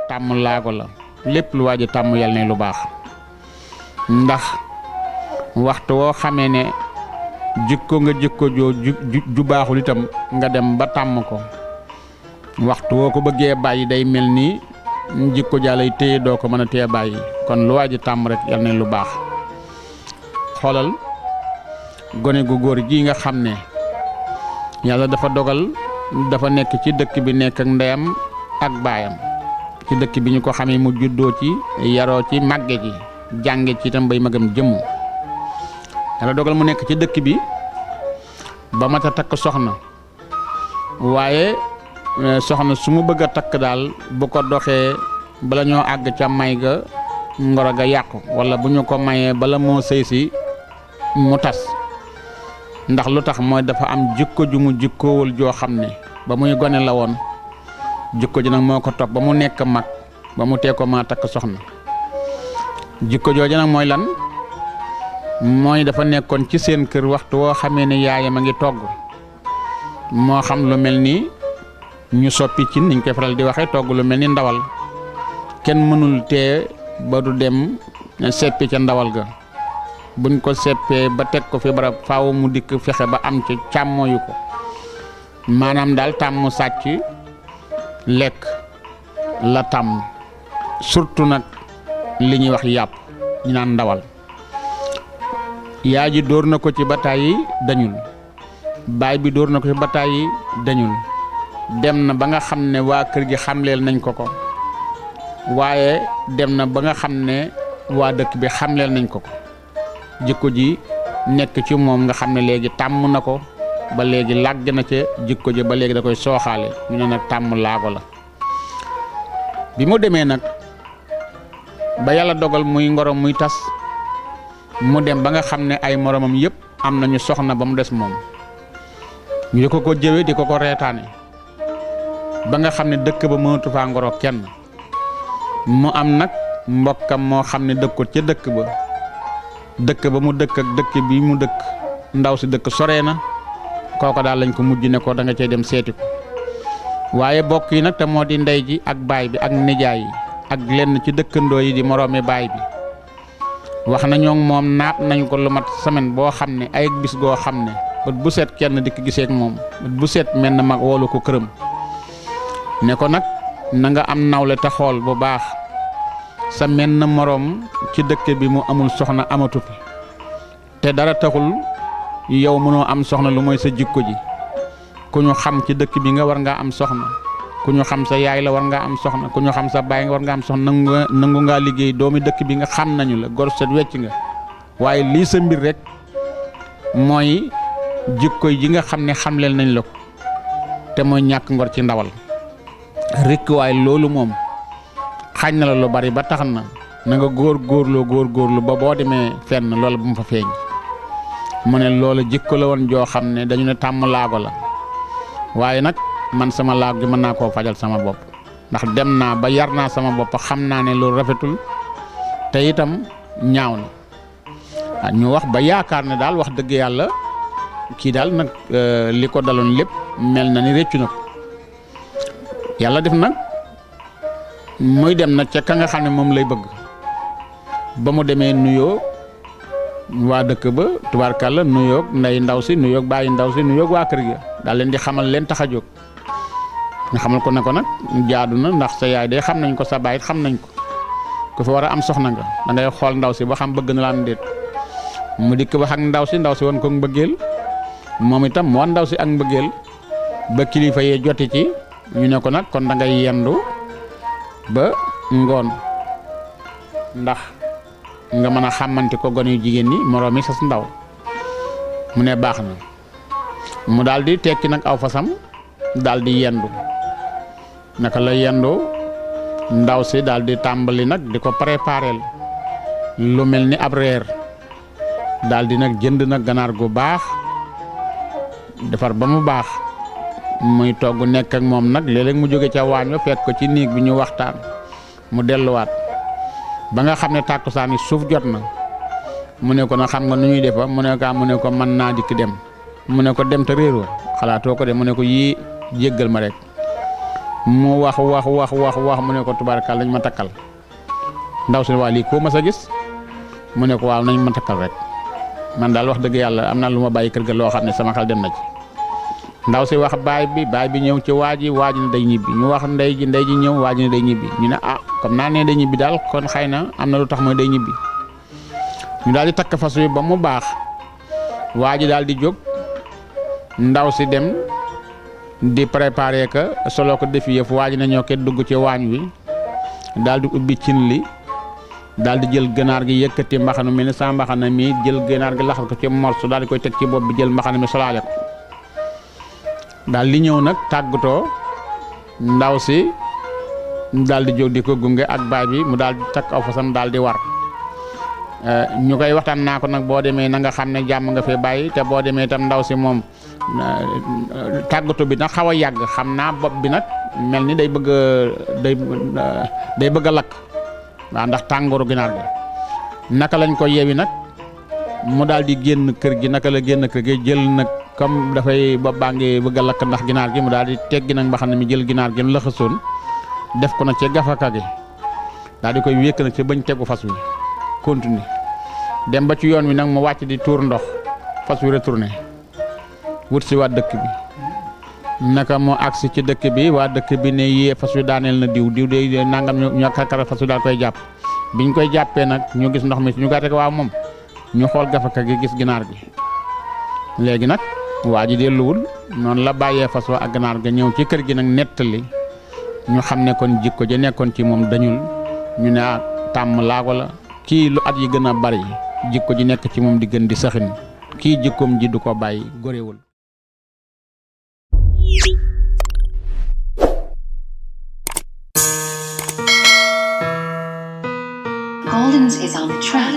tàmm laago la lépp lu waaj a tàmm yal ne lu baax ndax waxtu woo xamee ne jikko nga jikko joo ju baaxul itam nga dem ba tàmm ko waxtu woo ko bëggee bàyyi day mel ni jikko jàllay téye doo ko mën a téye bàyyi kon lu waaj a tàmm rek yal ne lu baax xoolal gone gu góor gi nga xam ne yàlla dafa dogal dafa nekk ci dëkk bi nekk ak ndeyam ak baayam ci dëkk bi ñu ko xamee mu juddoo ci yaroo ci màgge ji jànge ci itam bay magam jëmm yàlla dogal mu nekk ci dëkk bi ba mat a takk soxna waaye soxna su mu bëgg a takk daal bu ko doxee bala ñoo àgg ca may ga ngoro ga yàqu wala bu ñu ko mayee bala moo sëy si mu tas ndax lu tax mooy dafa am jikko ju mu jikkoowul joo xam ne ba muy gone la woon jikko ji nag moo ko topp ba mu nekk mag ba mu tee ko maa takk soxna jikko jooju nag mooy lan mooy dafa nekkoon ci seen kër waxtu woo xamee ne yaayam a ngi togg moo xam lu mel ni ñu soppi ci niñ koy faral di waxee togg lu mel ni ndawal kenn mënul tee ba du dem seppi ca ndawal ga buñ ko seppee ba teg ko fi barab faaw mu dikk fexe ba am ci càmmooyu ko maanaam daal tàmm sàcc lekk la tàmm surtout nag li ñuy wax yàpp ñu naan ndawal yaay ji dóor na ko ci bataay yi dañul baay bi dóor na ko ci bataay yi dañul dem na ba nga xam ne waa kër gi xamleel nañ ko ko waaye dem na ba nga xam ne waa dëkk bi xamleel nañ ko ko jikko ji nekk ci moom nga xam ne léegi tàmm na ko ba léegi làgg na ca jikko ji ba léegi da koy sooxaale ñu ne nag tàmm laago la bi mu demee nag ba yàlla dogal muy ngoro muy tas mu dem ba nga xam ne ay moromam yëpp am nañu soxna ba mu des moom ñu di ko jëwe di ko reetaane ba nga xam ne dëkk ba mënatu faa ngoro kenn mu am nag mbokkam moo xam ne dëkkut ca dëkk ba mu dëkk ak dëkk bi mu dëkk ndaw si dëkk soree na kooko daal lañ ko mujj ne ko da nga cay dem seeti ko waaye bokk yi nag te moo di ndey ji ak baay bi ak nijaay yi ak lenn ci dëkkandoo yi di moroomi baay bi wax nañoo moom naat nañ ko lu mat semaine boo xam ne ay bis goo xam ne bët bu set kenn dikk gisee ak moom bët bu set mel na mag woolu ko këram ne ko nag na nga am nawle te xool bu baax sa menn moroom ci dëkk bi mu amul soxna amatu fi te dara taxul yow mënoo am soxna lu mooy sa jikko ji ku ñu xam ci dëkk bi nga war ngaa am soxna ku ñu xam sa yaay la war ngaa am soxna ku ñu xam sa baay nga war nga am soxna nangu ngaa liggéey doomi dëkk bi nga xam nañu la gor set wecc nga waaye lii sa mbir rek mooy jikko ji nga xam ne xamleel nañ la ko te mooy ñàkk ngor ci ndawal rek waaye loolu moom xañ na la lu bari ba tax na nga góorgóorlu ba boo demee fenn loolu bu mu fa feeñ mu ne loolu jikko la woon joo xam ne dañu ne tàmm laago la waaye nag man sama laago gi mën naa koo fajal sama bopp ndax dem naa ba yar naa sama bopp xam naa ne loolu rafetul te itam ñaaw na ñu wax ba yaakaar ne daal wax dëgg yàlla kii daal nag li ko daloon lépp mel na ni réccu na ko yàlla def nag muy dem nag ca ka nga xam ne moom lay bëgg ba mu demee nuyoo waa dëkk ba tubaarkàlla nuyoog nday ndaw si nuyoog bàyyi ndaw si nuyoog waa kër gi daal leen di xamal leen tax a jóg nga xamal ko ne ko nag jaadu na ndax sa yaay de xam nañ ko sa baay xam nañ ko ku fa war a am soxna nga da ngay xool ndaw si ba xam bëgg na la am déet mu dikk wax ak ndaw si woon ko mbëggeel moom itam mu wan ndaw si ak mbëggeel ba kilifa yee joti ci ñu ne ko nag kon da ngay yendu ba ngoon ndax nga mën a xàmmante ko gone yu jigéen ñi moroom yi sas ndaw mu ne baax na mu daal di tekki nag aw fasam daal di yendu naka la yendu ndaw si daal di tàmbali nag di ko prépareel lu mel ni ab reer daal di nag jënd nag ganaar gu baax defar ba mu baax muy togg nekk ak moom nag léeg-léeg mu jóge ca waañ ba fekk ko ci néeg bi ñu waxtaan mu delluwaat ba nga xam ne tàkkusaan yi suuf jot na mu ne ko na xam nga nu ñuy defa mu ne ko mën naa dikk dem mu ne ko dem te réeroo xalaatoo ko de mu ne ko yii jéggal ma rek mu wax mu ne ko tubaarkal lañ ma takkal ndaw si waa lii koo ma sa gis mu ne ko waaw nañ ma takkal rek man daal wax dëgg yàlla am na lu ma bàyyi kër ga loo xam ne sama xel dem na ci ndaw si wax baay bi ñëw ci waa ji ne day ñibbi ñu wax ndey ji ñëw waa ji ne day ñibbi ñu ne comme naa ne day ñibbi daal kon xëy na am na lu tax mooy day ñibbi ñu daal di takk fas wi ba mu baax waa ji daal di jóg ndaw si dem di préparer que solo ko defi yëf waa ji na ñoo ke dugg ci waañ wi daal di ubbi cin li daal di jël ganaar gi yëkkati mbaxana mi ne sa mbaxana mi jël ganaar gi laxal ko ci morso daal di koy teg ci bopp bi jël mbaxana mi solaale ko daal li ñëw nag tàggatoo ndaw si daal di jóg di ko gunge ak baay bi mu daal di takk aw fasam daal di war ñu koy waxtaan naa ko nag boo demee na nga xam ne jàmm nga fee bàyyi te boo demee itam ndaw si moom tàggatu bi nag xaw a yàgg xam naa bopp bi nag mel ni day bëgg a lakk waaw ndax tàngooru ginaar gi naka lañ ko yeewi nag mu daal di génn kër gi naka la génn kër gi jël nag comme dafay bopp baa ngi bëgg a lakk ndax ginaar gi mu daal di teggi nag mbaxana mi jël ginaar gi lëxasoon def ko nag ci gafaka gi daal di koy wékk nag ci bañ tegu fas wi continue dem ba ci yoon wi nag mu wàcc di tuur ndox fas wi retourné wut si waa dëkk bi naka mu agsi ci dëkk bi waa dëkk bi ne yee fas wi daaneel na diw de nangam ñu karkara fas wi daal koy jàpp biñ koy jàppee nag ñu gis ndox mi ñu gàtte ko waaw moom ñu xool gafaka gi gis ginaar gi léegi nag waa ji delluwul noonu la bàyyee fas wa ak ginaar ga ñëw ci kër gi nag nettali ñu xam ne kon jikko ja nekkoon ci moom dañul ñu ne tàmm laago la kii lu at yi gën a bari jikko ji nekk ci moom di gën di saxin kii jikkoom ji du ko bàyyi góorewul. Goldens is on the track.